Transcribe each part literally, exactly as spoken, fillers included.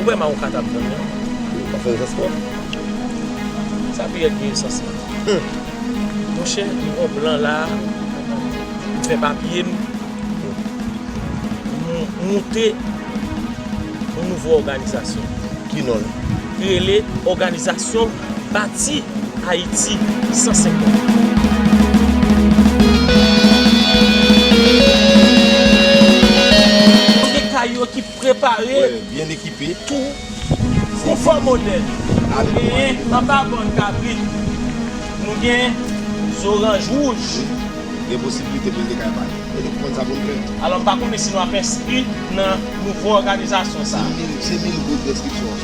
Vrèman ou ka t ap jwenn li. Ou pa fè esans pran? Sa pi rèd gen esans lan. Monchè, m gon plan la, m fè papye m, m moute yon nouvo òganizasyon. Ki non l? Ki rele Òganizasyon Bati Ayiti san senkant. Gen kay yo ki prepare. Byen ekipe. Tou konfò modèl. Nou genyen anba bòn kabrit. Nou gen zoranj wouj. Gen posiblite pou n te ka pale. Mwen te konprann sa pou n fè. Alò, m pa konnen si nou ap enskri nan nouvo òganizasyon sa a. Se mil, se mil goud enskripsyon an.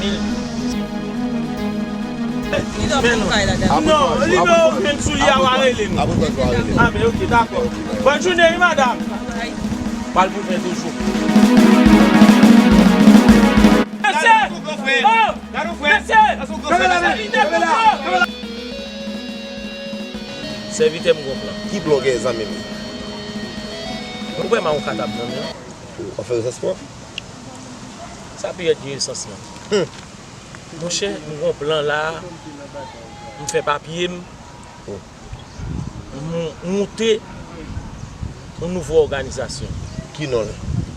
Mil. Ki lè w fè kay la, dam? Non, li gen okenn sou li a, w a rele nou. Apre kòd w a rele nou. Ah, ben, ok, dakò. Bòn jounen, wi, madanm. Pral pou fè toujou. Mesye! Oh! Mesye! Sèvitè m gon plan. Ki plan w gen, zanmi m? Ou vrèman ou ka t ap jwenn li. Ou fè esans pran? Sa pi rèd gen esans lan. Monchè, m gon plan la, m fè papye m, m moute yon nouvo òganizasyon. Ki non l?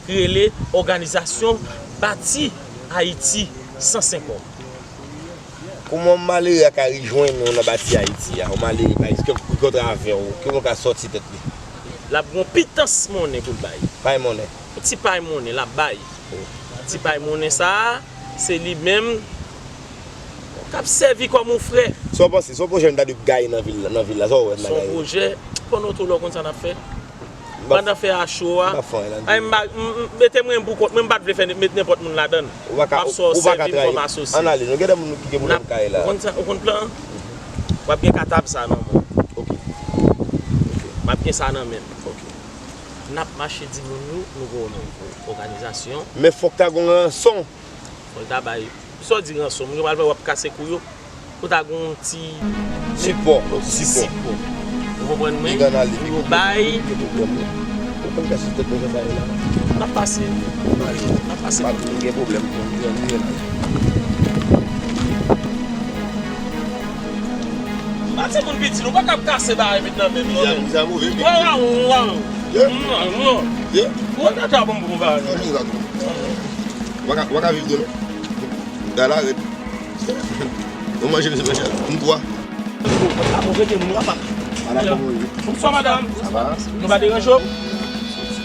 Ki rele Òganizasyon Bati Ayiti san senkant. Kòman yon malere a ka rejwenn ou nan Bati Ayiti a? Yon malere, pa egzanp, ki kontre avè w, kòman w ka sòti tèt li? L ap gen yon pitans monnen pou l bay. Pay monnen. Yon ti pay monnen l ap bay. Ti pay monnen sa a, se li menm k ap sèvi kòm yon frè. Sa w panse? Se yon pwojè m ta dwe gaye nan vil la, nan vil la. Sa w wè m ta gaye? Se yon pwojè, pandan w tou lè w konn sa n ap fè. Pandan fè a cho a. M pa fè anyen ladan. Ay, m pa, m, m, mete mwen pou kont mwen, m pa t vle fè met nenpòt moun ladan l. Ou pa ka, m ap sò w sèvi m kòm asosye. Ann ale, nou gen de moun ki gen pwoblèm kay la. Ou konn sa, ou konn plan an? W ap gen katab sa nan men w. Ok. M ap gen sa nan men m. Ok. N ap mache di moun yo, nou gen yon nouvo òganizasyon. Men fòk ta gen yon ranson. Fò l ta bay. Sa w di ranson? Moun yo pral wè w ap kase kou yo. Pou ta gen yon ti sipò, yon ti sipò. Ou konprann mwen? Pou yo bay. Ou konn kase tèt mwen jan sa ye la. N ap pase. N ap pase. Pa gen pwoblèm pou nou. Pa ti moun piti, nou pa kab kase bagay met nan men nou. Mizè a move, wi. Waw, waw, waw. Yeah. Mm, mm. Yeah. Ou pa ka bon pou bagay. Ou pa ka, ou pa ka viv de nou. Gala rèd. Ou manje mesye manje. M twa. Ou pa ka bon rete moun apa. Ala kòman w ye? Bonswa madanm. Sa va? Nou pa deranje w?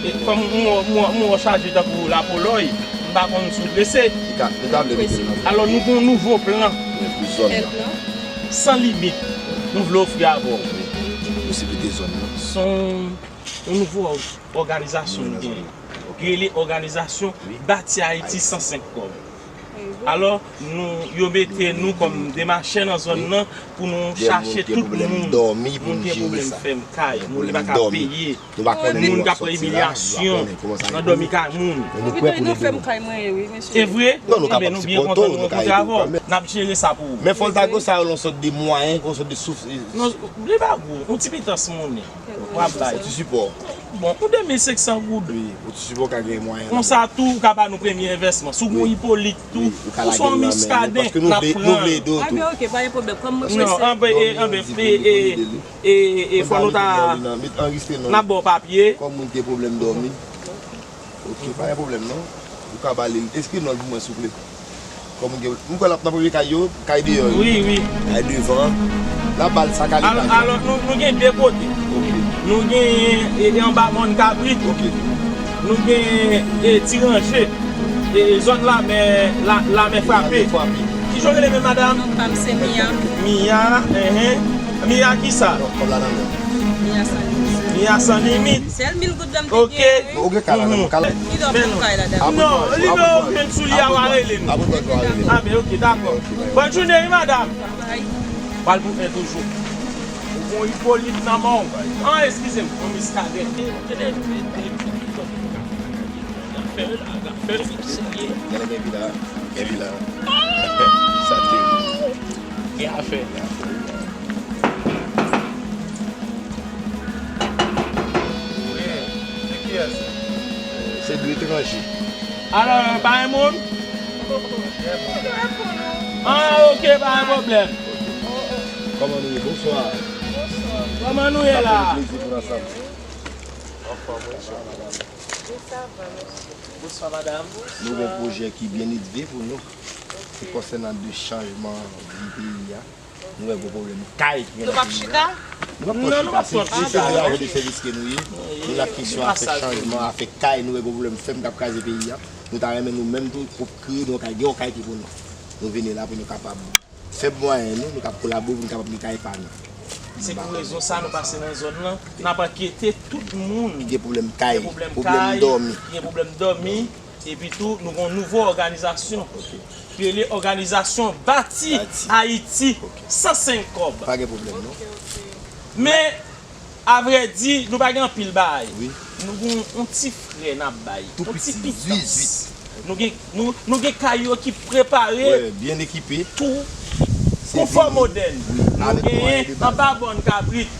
E, kòm m, m, m, m chaje tankou lapolòy, m pa konn si w prese. Li ka, li ka vle mete l nan. Alò, nou gen yon nouvo plan. Pou zòn nan. San limit. Nou vle ofri avè w. Posiblite zòn nan. Se yon, yon nouvo òganizasyon nou genyen. Ki rele òganizasyon Bati Ayiti san senk kòb. Alò, nou, yo mete nou kòm demachè nan zòn nan pou nou chache tout moun, moun ki gen pwoblèm fèm kay, moun ki pa ka peye, moun k ap pran imilyasyon nan dòmi kay moun. Wi, nou fèm kay mwen ye, wi, mesye. E vre? Enben, nou byen kontan nou rankontre avè w. N ap jere sa pou ou. Men fò l ta gen sa yo, yon sòt de mwayen, yon sòt de souf. Non, li pa gwo, yon ti pitans monnen. W ap bay. Yon ti sipò. Bon, pou de mil senk san goud. Wi, ou ti sipò ka gen mwayen. Konsa tou, ou ka ba nou premye envèsman. Si w gen yon Ipolit tou, ou se yon Miskaden, n ap pran l. Enben, ok, pa gen pwoblèm. Kòm mwen prese. Non, anben, e, anben, e, e, e, e, fò nou ta, n ap ba w papye. Kòm moun ki gen pwoblèm dòmi. Ok, pa gen pwoblèm non. Ou ka ba li. Enskri non l pou mwen, souple. Kòm gen, m kwè l ap nan premye kay yo, kay deyò yo. Wi, wi. Kay devan. L ap ba l sa kalite kay yo. Alò, nou, nou gen de kote. Ok. Nou gen, e, e anba mòn kabrit. Ok. Nou gen, e, ti ranje. E, zòn lamè, la, lamè frape. Lamè frape. Kijan w rele menm, madanm? Non pa m se Mia. Mia, enhen. Mia kisa? Non, kòb la nan men. Mia san limit. Mia san limit. Sèl mil goud la m te genyen, wi. Ok. Ou gen kay la nan men, kay la. Ki lè w fè kay la, dam? Non, li gen okenn sou li a, w a rele nou. Apre kòd w a rele nou. Ah, ben, ok, dakò. Ok, bye. Bòn jounen, wi, madanm. Bye. Pral pou fè toujou. Ou gon Ipolit nan men w. Ah, eskize m, yon Miskaden. Gade, gade, gade, gade. Gade, gade, gade. Gen afè. Gen afè. Se de etranje. Alò, pa gen moun? Ah, ok, pa gen pwoblèm. Kòman nou ye? Bonswa. Kòman nou ye la? Plezi pou nou ansanm. Anfòm, wi, chè madanm. Bonswa, madanm. Nou gen pwojè ki byen elve pou nou. Se konsènan de chanjman vi peyi a. Nou wè gwo pwoblèm kay ki gen nan peyi a. Nou p ap chita? Nou p ap pran chita. Se, se de ajan de sèvis ke nou ye. Nou la kesyon afè chanjman, afè kay, nou wè gwo pwoblèm fèm k ap kraze peyi a. Nou ta renmen nou menm tou pou kreye nou yon kay, gen yon kay ki pou nou. Nou vini la pou nou kapab fè mwayen nou, nou kab kolabore pou nou kapab gen kay pa nou. Se pou rezon sa nou pase nan zòn nan. N ap enkyete tout moun ki gen pwoblèm kay, pwoblèm dòmi. Ki gen pwoblèm dòmi. Epi tou, nou gen yon nouvo òganizasyon ki rele Òganizasyon Bati Ayiti, san senk kòb. Pa gen pwoblèm, non. Men, avrèdi, nou pa gen anpil bagay. Nou gen yon ti frè n ap bay, yon ti pitans. Nou gen, nou, nou gen kay yo ki prepare, tou konfò modèn. Nou genyen anba bòn kabrit.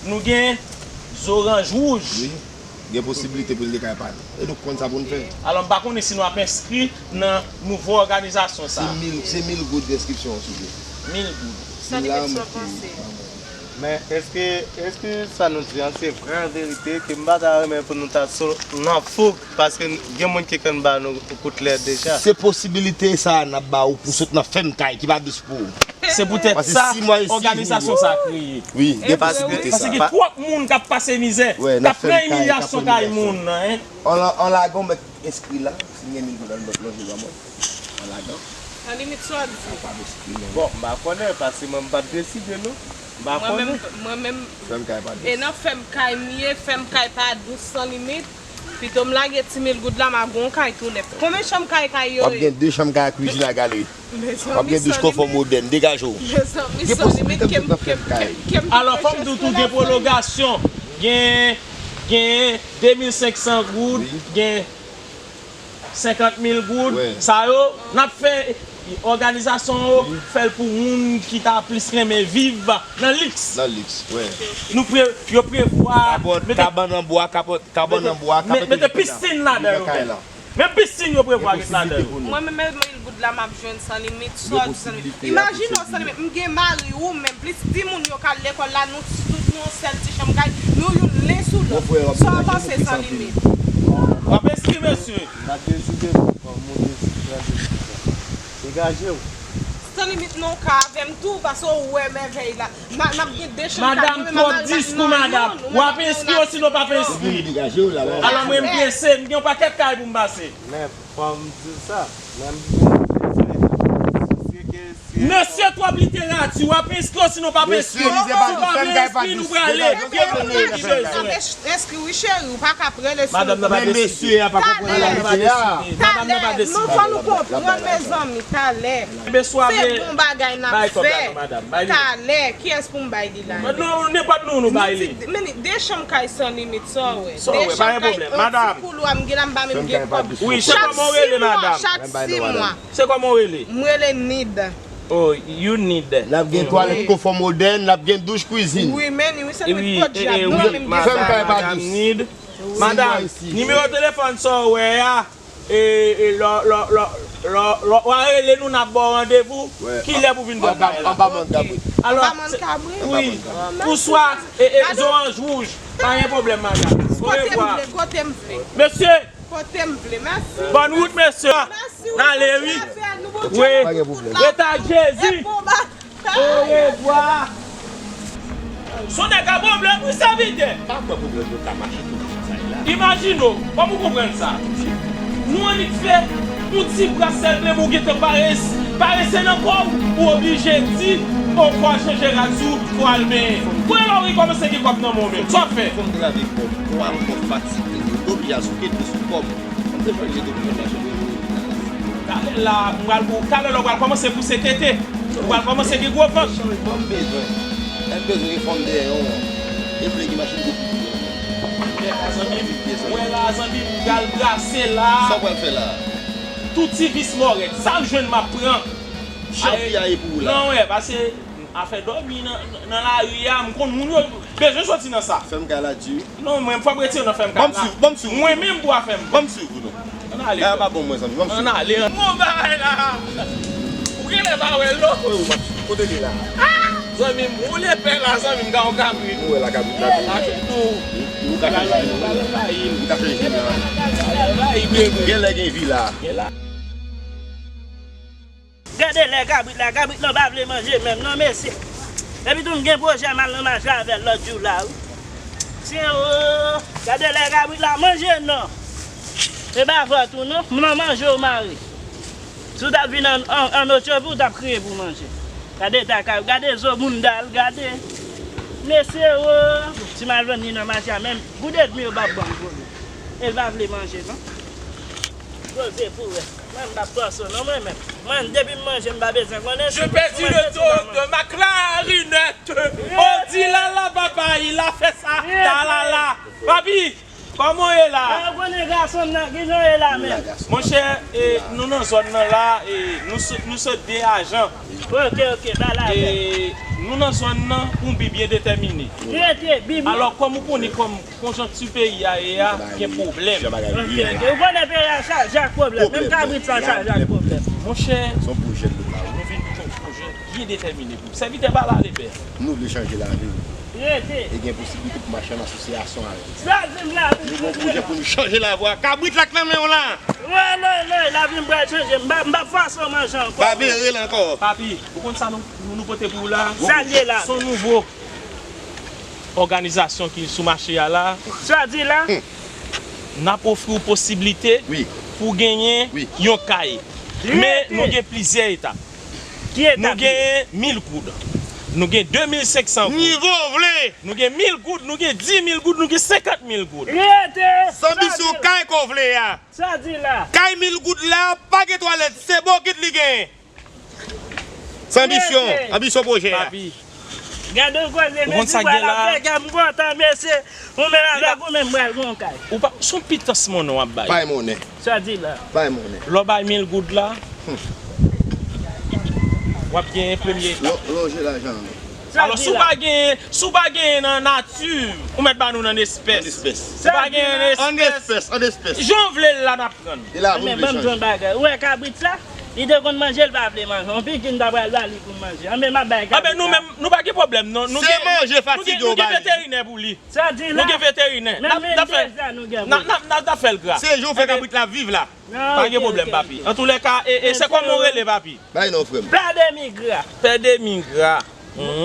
Nou gen zoranj wouj. Gen posiblite pou n gen kay pa nou. E nou konn sa pou n fè. Alò, m pa konnen si nou ap enskri nan nouvo òganizasyon sa a. Se mil, se mil goud enskripsyon an, souple. Mil goud. San limit sa w panse. Men èske, èske sa nou di an se vrè an verite ke m pa ta renmen pou nou ta sou nan fouk paske gen moun ki konn ba nou kout lè deja? Se posibilite sa a n ap ba ou pou sot nan fèm kay ki pa dous pou ou. Se poutèt sa òganizasyon sa a kreye. Wi, gen posiblite sa. Paske gen twòp moun k ap pase mizè, k ap pran imilyasyon kay moun nan, en. An la, an lagan, w mèt enskri la, si m gen mil goud, an mèt lonje ban mwen. An lagan. Nan limit sa w di. Bon, m pa konnen, paske mwen m pa t deside, non. M pa konnen. Mwen menm, mwen menm, e nan fèm kay m ye, fèm kay pa dous san limit. Pito m lage ti mil goud la, m a gon kay tou nèf. Konbyen chanm kay kay yo ye? W ap gen de chanm kay ak kwizin ak galri. W ap gen douch konfò modèn. Degaje w. Gen posiblite pou tout nan fèm kay. Alò, fò m di w tou gen pwologasyon. Gen, gen de mil senk san goud, gen senkant mil goud. Sa yo, n ap fè òganizasyon yo, fè l pou moun ki ta plis renmen viv nan liks. Nan liks, wi. Nou pre-, yo prevwa mete kabann an bwa, kabann an bwa, mete pisin ladan yo menm. Menm pisin yo prevwa met ladan yo. Mwen menm, menm mil goud la, m ap jwenn san limit, sa w di san limit. Imajine w san limit, m gen mari ou menm, plis timoun yo k al lekòl la, nou tout nou yon sèl ti chanm kay, nou youn len sou lòt. Sa w panse san limit? W ap enskri, mesye. M ap deside pou kòm ou deside an deside. Degaje w. San limit non, w ka avè m tou, paske w wè mèvèy la. N a, n ap gen de chanm kay, mwen menm ak mari m ap nan youn, ou menm ak mari w nan. Madam, twòp diskou, madam. W ap enskri osi non, w p ap enskri. Alò, mwen m prese, m gen yon pakèt kay pou m pase. Men, fò m di w sa, men m di w, si se ke, si se ke. Mesye, twòp literati, w ap enskri osi non, w p ap enskri. Si w pa vle enskri, nou prale. Gen moun ki bezwen. Enskri wi cheri, ou pa ka ap rele sou. Madanm nan pa deside. Men mesye a pa konprann la mesye a. Talè, talè, nou fò nou konprann mezanmi, talè. Se bon bagay n ap fè. Talè, kiyès pou m bay li la? Non, nenpòt nou, nou bay li. Men de chanm kay san limit, sa w wè? De chanm kay, yon ti koulwa, m gen la, m pa menm gen kòb. Wi, se kòman w rele, madanm? Chak sis mwa. Se kòman w rele? M rele Nid. Oh, you need. N ap gen twalèt konfò modèn, n ap gen douch kwizin. Wi, men wi, se wi, pot djab, nou menm gen sa. Fèm kay pa dous. Madanm, nimewo telefòn sa w wè a, e, e, lò, lò, lò, lò, lò, w a rele nou, n ap ba w randevou. Kilè pou vin pran kay la? Anba, anba mòn kabrit. Alò, anba mòn kabrit? Wi. Ouswa, e, e, zoranj wouj. Pa gen pwoblèm, madanm. Orevwa. Kote m vle, kote m vle. Mesye, Kote m vle. Mèsi. Bòn wout, mesye. Mèsi. N ale, wi. Wi. Rete ak Jezi. Orevwa. Se yon nèg a pwoblèm, wi, sèvitè. Pa kwè pwoblèm yo ka mache tou vit sa la. Imajine w, kòman w konprann sa? Nou annik fè yon ti bras sèlman, men w gentan parese, parese nan kò w, ou oblije di, o, fò w chanje rad sou, fò w al benyen. Kounye a la w rekòmanse gen kòb nan men w menm. Sa w ap fè? Fò m travay kòb, fò m fatige, yo oblije al sou kèk sou kòb. Talè la, m pral pou, talè la, w pral kòmanse pouse tete. W pral kòmanse gen gwo vant. Chanjman m bezwen. M bezwen gen fanm dèyè yon. E vle gen machin gwo pou li. Wè la, zanmi m, wè la, zanmi m, m pral brase la. Sa w pral fè la? Tout ti vis mòrèt. Sa m jwenn, m ap pran. Jan peyi a ye pou ou la? Non, wè, paske afè dòmi nan, nan lari a, m konn moun yo bezwen soti nan sa. Fèm kay la di wi. Non, mwen, fò m retire nan fèm kay la. Ban m swiv, ban m swiv. Mwen menm pou afè m. Ban m swiv ou non. Ale. Bagay pa bon mwen, zanmi. Ann ale. Bon bagay la. Ou genlè pa wè l non. Kote l ye la? Zanmi m, ou lepè la, zanmi m, gade yon kabrit. Ou wè la kabrit la. Ou kache tou. Ou kache tou. Ou kache tou. Genlè gen vi la. Genlè. Gade lè kabrit la, kabrit lan pa vle manje menm non, mesye. Epi tou m gen pwojè m al nan mache avè l lòt jou la, wi. Sye o, gade lè kabrit la manje non. E pa vant ou non, m nan manje w mare. Si w t ap vin an, an, an Otyopi, w t ap kriye pou manje. Gade eta kabrit, gade zo bounda l, gade. Mesye o, si m al jwenn li nan mache a, menm goud edmi yo p ap ban m pou li. E l pa vle manje non. Poze pou wè. Mwen, m p ap fòse w non, mwen menm. Mwen, depi m manje, m pa bezwen konnen si m manje, si m pa manje. Je perds le dos de ma clarinette. Odi lala, papa, il a fait ça. Talala. Papi, kòman w ye la? Ah, ou konnen gason m nan, kijan w ye la menm? Monchè, e, nou nan zòn nan la, e, nou se, nou se de ajan. Ok, ok, ba la. E, nou nan zòn nan pou yon bi byen detèmine. Rete, bi byen. Alò, kòm ou konnen kòm konjonkti peyi a ye a, gen pwoblèm. Ok, ok. Ou konnen peyi a chaje ak pwoblèm. Menm kabrit sa chaje ak pwoblèm. Monchè, nou vin pou yon pwojè byen detèmine pou sèvitè pa la lepè. Nou vle chanje lavi nou. Rete. E gen posiblite pou mache an asosyasyon avè l. Sa di m la. Nou gen yon pwojè pou nou chanje lavi a. Kabrit la k nan men w la. Wi, wi, wi, lavi m pral chanje. M pa, m p ap fòse w manje ankò. Pa vere l ankò. Papi, ou konn sa nou, nou, nou pote pou ou la? Sa l ye la? Se yon nouvo òganizasyon ki sou mache a la. Sa di la? N ap ofri w posiblite pou genyen yon kay. Men nou gen plizyè etap. Ki etap? Nou genyen mil goud. Nou gen de mil senk san goud. Nivo w vle. Nou gen mil goud, nou gen di mil goud, nou gen senkant mil goud. Rete! San bisyon kay ke w vle a. Sa di la? Kay mil goud la, pa gen twalèt, se bokit li genyen. San anbisyon, anbisyon pwojè a. Papi. Gade yon koze, mesye, pral ap fè kè m kontan, mesye. Ou menm avèk ou menm, pral gon kay. Ou pa, se yon pitans monnen w ap bay. Bay monnen. Sa di la? Bay monnen. Lè w bay mil goud la, w ap genyen premye etap. Lonje lajan an. Alò, si w pa genyen, si w pa genyen nan nati, ou mèt ba nou nan espès. An espès. Si w pa genyen nan espès, an espès, an espès. Jan w vle l la, n ap pran l. E la, pou nou chanje. Anben, ban m di yon bagay. Ou wè kabrit la? Li te konn manje, l pa vle manje. Yon pikin m ta pral ba li pou l manje. Anben, m ap bay kabrit la. Anben, nou menm, nou pa gen pwoblèm, non. Nou gen, nou gen, nou gen veterinè pou li. Sa di la? Nou gen veterinè. N ap, n ap fè, n ap, n ap, n ap fè l gra. Se jan w fè kabrit la viv la. Pa gen pwoblèm, papi. Antoulèka, e, e, se kòman w rele, papi? Bay non, frè m. Pè Demigra. Pè Demigra.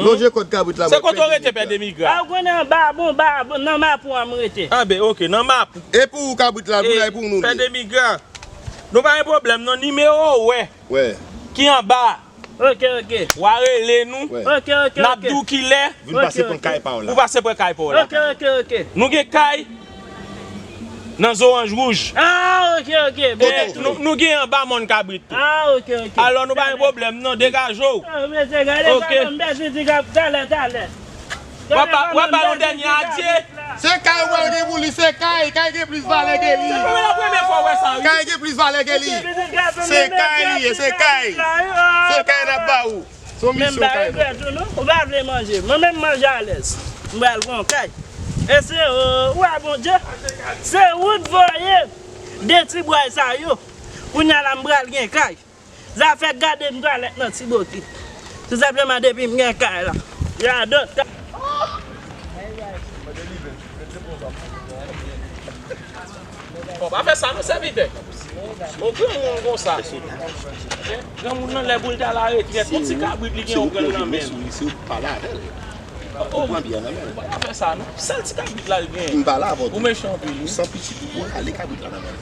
Lonje kòd kabrit la. Se kote w rete, Pè Demigra? A, ou konnen anba, bon, ba, bon, nan Mapou a m rete. Anben, ok, nan Mapou. E pou ou kabrit la, pou la, e pou nou li. Pè Demigra. Nou pa gen pwoblèm, non, nimewo w wè. Wè. Ki anba. Ok, ok. W a rele nou. Wè. Ok, ok, ok. N ap di w kilè. Vin pase pran kay pa w la. Ou pase pran kay pa w la. Ok, ok, ok. Nou gen kay nan Zoranj Wouj. Ah, ok, ok. E nou, nou gen anba Mòn Kabrit tou. Ah, ok, ok. Alò, nou pa gen pwoblèm, non, degaje w. Ah, mesye, gade, ok. Papa m pèdi ti kap talè, talè. W ap ba, w ap ba yon dènye adye. Se kay ou pral gen pou li, se kay, kay gen plis valè ke li. Se premye, la premye fwa w wè sa, wi. Kay gen plis valè ke li. Se kay li ye, se kay. Se kay n ap ba ou. Se yon misyon kay nou. Men m pa regrèt ou non, ou pa vle manje. Mwen menm manje alèz. M pral gon kay. E se, o, wa Bondye. Se ou t voye de ti bway sa yo. Kounye a la m pral gen kay. Zafè gade m twalèt nan ti bokit. Tou senpleman depi m gen kay la. Radòt. Bon, pa fè sa non, sèvitè. Yon granmoun konsa. Granmoun nan lè pou l t al aretrèt, yon ti kabrit li gen yon grenn nan men l. Se ou k pale avè l. Ou pran byen nan men l. Pa fè sa non. Sèl ti kabrit la l gen. M pale avè w. Ou mechan anpil, wi. Ou san pitit ou pran ale kabrit la nan men l.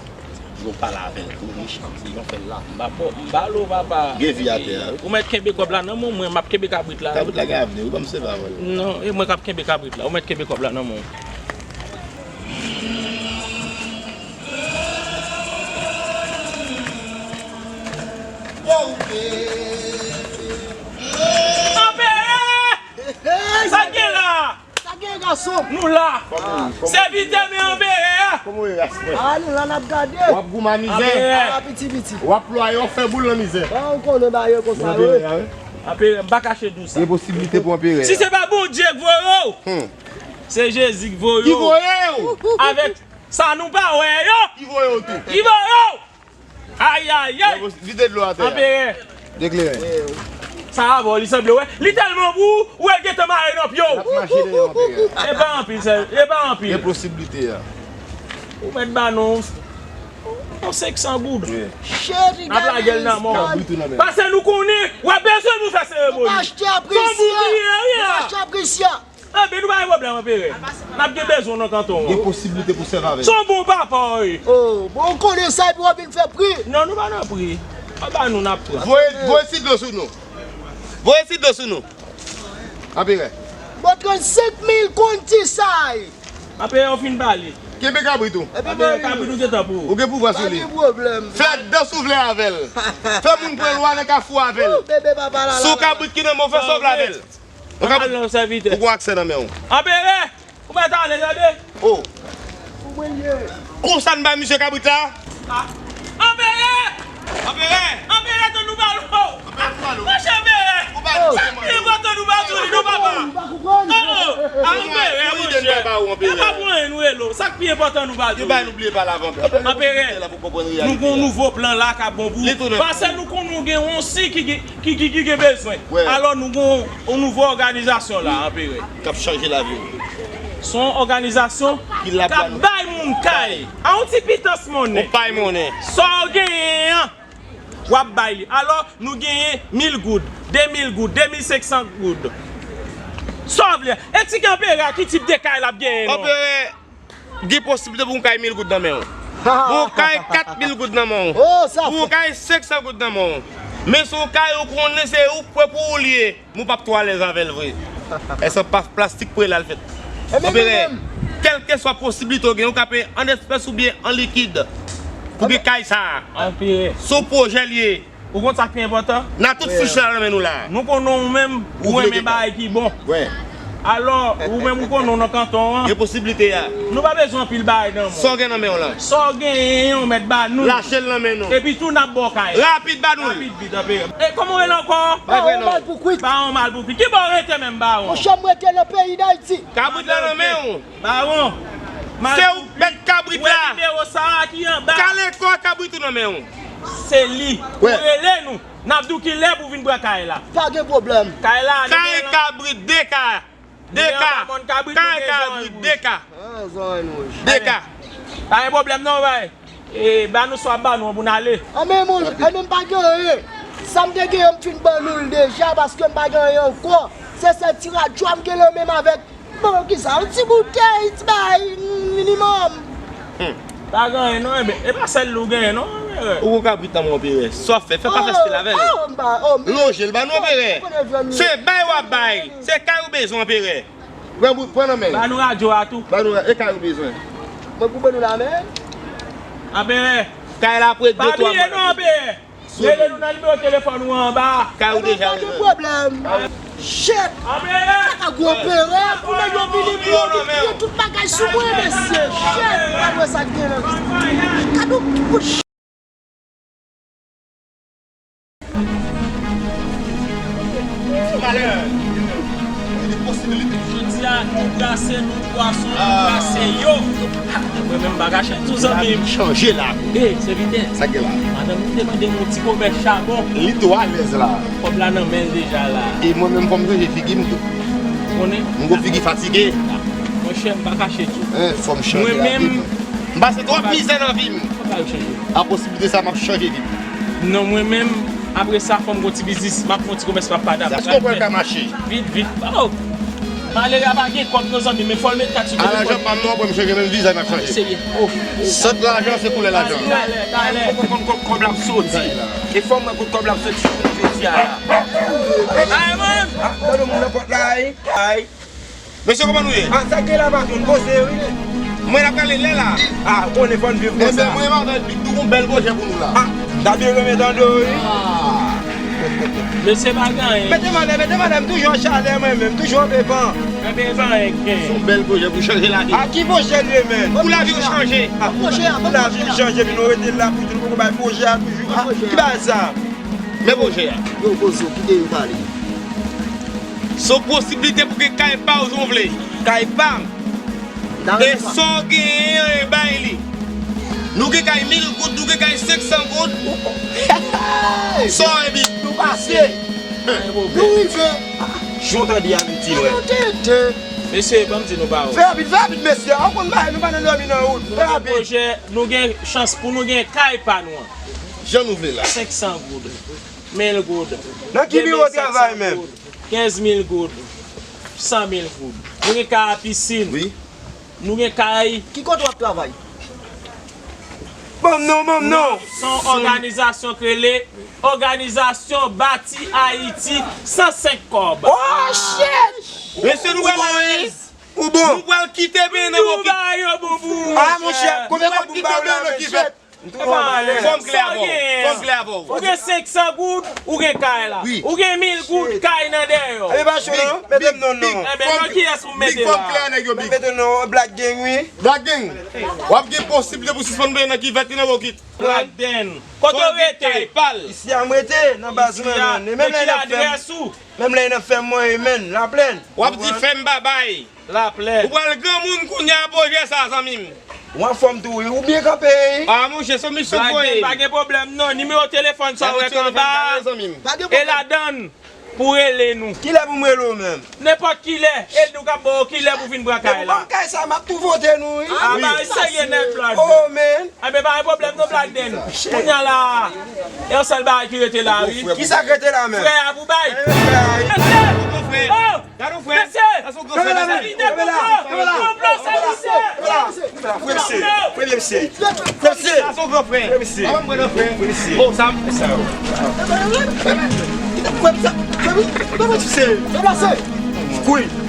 Yo pale avè l tou, mechan, se jan w fè l la. M pa, m pa lo, papa. Gen vi atè a, wi. Ou mèt kenbe kòb la nan men w, mwen, m ap kenbe kabrit la. Kabrit la gen avni, wi, ban m sèvi avè l. Non, e mwen k ap kenbe kabrit la. Ou mèt kenbe kòb la nan men w. Anperè! Sa k gen la? Sa gen, gason? Nou la. Sèvitè, men anperè a. Kòman w ye, Rasmè? A, nou la, n ap gade. W ap goumen a mizè. Anperè. A, piti, piti. W ap plwaye, w ap fè boul nan mizè. A, ou konnen bagay yo konsa, wi. Anperè, m pa kache di w sa. Gen posiblite pou anperè a. Si se pa Bondye k voye w, se Jezi k voye w. Ki voye w? Avèk Sa nou pa wè yo. Ki voye w tou? Ki voye w? Ayayay. Vide dlo atè a. Anperè. Dekleren. Sa avè w, li sanble, wè. Li tèlman bou, ou wè l gentan mare nan pye w. L ap mache dèyè w, Anperè. E pa anpil, sè, e pa anpil. Gen posiblite a. Ou mèt ba nou yon senk san goud. Wi. Cheri, n ap lage l nan men w. Pase nou konnen, w ap bezwen nou fè seremoni. Nou pa achte apresya. Fò nou bliye, wi, a. Nou pa achte apresya. Anben, nou pa gen pwoblèm, Anperè. N ap gen bezwen w nan kanton an. Gen posiblite pou sèvi avè l. Se yon bon papa w ye. Oh, bon, ou konnen sa, epi w ap vin fè pri. Non, nou pa nan pri. Anba nou, n ap pran. Voye, voye ti dlo sou nou. Voye ti dlo sou nou. Anperè. Bon, trannsenk mil konn ti sa ye. Anperè, ou fin pale. Kenbe kabrit ou. Anperè, kabrit ou gentan pou ou. Ou gen pouvwa sou li. Pa gen pwoblèm. Fè dans ou vle avè l. Fè moun pran lwa nan kafou avè l. Ou bebe papa la. Sou kabrit ki nan men w, fè sa w vle avè l. Ou ka al non, sèvitè. Ou gon aksè nan men w. Anperè, ou mèt ale, tande. Oh. Konsa n bay misye kabrit la? Ah. Anperè! Anperè! Anperè, tann nou pale w. Monchè Anperè! Ou pa di sa, mwen. Li pran tann nou pale w, li non, papa. Oh, oh. Ah, Anperè, monchè. E pa pou anyen nou rele w. Sa k pi enpòtan nou pale w. Yo bay nou bliye pale avan. Anperè, nou gon nouvo plan la k ap bon pou ou. Paske nou konn nou gen yon si ki gen ki, ki, ki gen bezwen. Alò, nou gon yon nouvo òganizasyon la, Anperè. K ap chanje lavi w. Se yon òganizasyon k ap bay moun kay. A yon ti pitans monnen. Yon pay monnen. Sa w genyen an, w ap bay li. Alò, nou genyen mil goud, de mil goud, de mil senk san goud. Sa w vle? Eksplike Anperè a ki tip de kay l ap genyen non. Anperè, Gen posiblite pou yon kay mil goud nan men w. Pou yon kay kat mil goud nan men w. Oh, sa fò. Pou yon kay senk san goud nan men w. Men se yon kay ou konnen se ou k pran pou ou l ye. Men w p ap twò alèz avè l vre. Èske pa plastik pou l al fèt? Anperè, kèlkeswa posiblite w gen, ou ka peye an espès oubyen an likid. Pou gen kay sa a. Anperè. Se yon pwojè l ye. Ou konn sa k pi enpòtan? N a tout fich la nan men nou la. Nou konnen ou menm, ou renmen bagay ki bon. Alò, ou menm ou konnen w nan kanton an. Gen posiblite a. Nou pa bezwen anpil bagay nan men w. Sa w gen nan men w la. Sa w genyen an, ou mèt ba nou l. Lache l nan men nou. Epi tou n ap ba w kay la. Rapid, ba nou l. Rapid, vit, anperè. E kòman w rele ankò? Bawon Malpoukwit. Bawon Malpoukwit. Ki bò w rete menm, Bawon? Monchè, m rete nan peyi Dayiti. Kabrit la nan men w. Bawon. Se ou k mèt kabrit la. Ou wè nimewo sa a ki anba. Kale kò, kabrit ou nan men w. Se li. Ou rele nou. N ap di w ki lè pou w vin pran kay la. Pa gen pwoblèm. Kay la, kay kabrit, de ka. De ka. Kay kabrit, de ka. De ka. Pa gen pwoblèm non, bay. E, ba nou sa w ap ba nou an pou n ale. Anben, monchè, anben, m pa gen anyen. Sa m te gen an, m fin ban nou l deja, paske m pa gen anyen ankò. Se sèl ti radyo a m gen nan men m avèk, bon, kisa, yon ti boutèy, ti bagay minimòm. Hmm. Pa gen anyen non, enben, e pa sèl li w genyen non, Anperè. Ou gon kabrit nan men w, Anperè. Sa w ap fè, fè pa fè stil avè l. Oh, oh, m pa, oh, m Lonje l ba nou, Anperè. Se bay w ap bay. Se kay ou bezwen, Anperè. Pran bout, pran nan men. Ba nou radyo a tou. Ba nou ra-, e kay ou bezwen. Mwen pou ban nou la men. Anperè. Kay la apre de, twa mwa. Pa bliye non, Anperè. Rele nou nan nimewo telefòn ou anba a. Kay ou deja rezève. Pa gen pwoblèm. Shit! Anperè. Sa ka gwo Anperè, pou nèg yo vini pou yo, yo tout bagay sou mwen, mesye. Shit! Gad wè sa k gen nan. Gad yon Ti malè. Gen posibilite. Jodi a, nou brase, nou pwason, nou brase yo. Mwen menm, m pa ka chanje tou, zanmi m. Chanje la. E, sèvitè. Sa gen la? Madanm mwen te mande m yon ti kobèt chabon. Li tou alèz la. Kòb la nan men l deja la. E mwen menm, fò m chanje figi m tou. Konnen? M gon figi fatige. Monchè, m pa kache tou. Hein, fò m chanje lavi m. Mwen menm, m pase twòp mizè nan vi m. Fò m chanje. A posiblite sa, m ap chanje vi m. Non, mwen menm, apre sa, fò m gon ti biznis, m ap fè yon ti komès, m ap padap. Èske w kwè l ka mache? Vit, vit. Oh! Malere a pa gen kòb non, zanmi, men fò l met kat sou telefòn. A lajan pa m non, apre m chanje menm vizaj m ap chanje. Serye. Oh. Sant lajan se koulè lajan. Talè, talè. Fò m konn kot kòb la ap soti. E fò m wè kot kòb la ap soti jodi a la. Ay, man! Ah, tande moun nan pòt la, ay. Ay. Mesye, kòman nou ye? Ah, sa k gen la, patwon, poze, wi. Mwen ap prale lè la. Ah, ou konnen fò n viv konsa. Enben, mwen menm avèk Big Dou gon bèl pwojè pou nou la. Ah, David renmen tande w, wi. Ah. Mesye pa gen anyen. Mete malè, mete malè, m toujou an chalè mwen menm, m toujou an devan. Enben, pa anyen k gen. Se yon bèl pwojè pou chanje lavi. Ah, ki pwojè l ye menm? Pou lavi w chanje. Ah, pou lavi w chanje, epi nou rete la pou nou poko bay pwojè a toujou. Ah, ki bagay sa? Men pwojè a. Yo, poze w, kite yo pale. Se yon posiblite pou gen kay pa w jan w vle. Kay pa m. E sa w genyen an, e bay li. Nou gen kay mil goud, nou gen kay senk san goud. Sa w enbi. Nou pase. Nou rive. Jan w tande a, nou ti lwen. Mesye, ban m di nou pawòl. Fè rapid, fè rapid, mesye. Ou konn bagay, nou pa nan dòmi nan wout. Fè rapid. Pwojè, nou gen chans pou nou gen kay pa nou an. Jan nou vle la. Senk san goud. Mil goud. Nan ki biwo w travay menm? Kenz mil goud. San mil goud. Nou gen kay a pisin. Wi. Nou gen kay. Ki kote w ap travay? Ban m non, ban m non. Se yon òganizasyon k rele Òganizasyon Bati Ayiti san senk kòb. Oh shit! Mesye, nou pral anyen. Ou bon? Nou pral kite peyi nan bokit. Nou ba yo bon pou ou, monchè. Ah, monchè, konbyen kòb pou m ba w la, mesye? Fò m klè avè w. Fò m klè avè w. Ou gen senk san goud, ou gen kay la. Wi. Ou gen mil goud, kay nan dèyè w. Enben, pa cho non, mete m non, non. Enben, nan kiyès pou m mete la? Fò m klè, nèg yo, big. Mete non, Black Gang, wi. Black Gang, w ap gen posiblite pou sispann benyen nan kivèt li nan bokit. Black Den. Kote w rete? Isi a m rete, nan baz mwen, non. Menm lè y ap fè m, menm lè y ap fè m, mwen, men, Laplèn. W ap di fè m babay. Laplèn. Ou pral granmoun kounye a, pwojè sa, zanmi m. Ou anfòm tou, wi. Ou byen kanpe, wi. Ah, monchè, se misyon k voye. Pa gen pwoblèm, non. Nimewo telefòn sa w wè anba a, e ladan l pou rele nou. Kilè pou m rele w menm? Nenpòt kilè. E nou k ap ba w kilè pou vin pran kay la. Depi w ban m kay sa, m ap tou vote nou, wi. Ah, bagay serye nèt, Black Den. Oh, man. Enben, pa gen pwoblèm, non, Black Den. Kounye a la, e yon sèl bagay ki rete la, wi. Kisa k rete la, menm? Frè a pou bay. Mesye! Oh! Gade yon frè. Mesye! Sa se yon gran frè, mesye. Sa se yon gran frè. Frè, mesye. Frè, mesye. Sa se yon gran frè. Frè, mesye. Frè, mesye. Oh, sa m fè sa, yo. Frè, sa, frè, mesye. Kouri.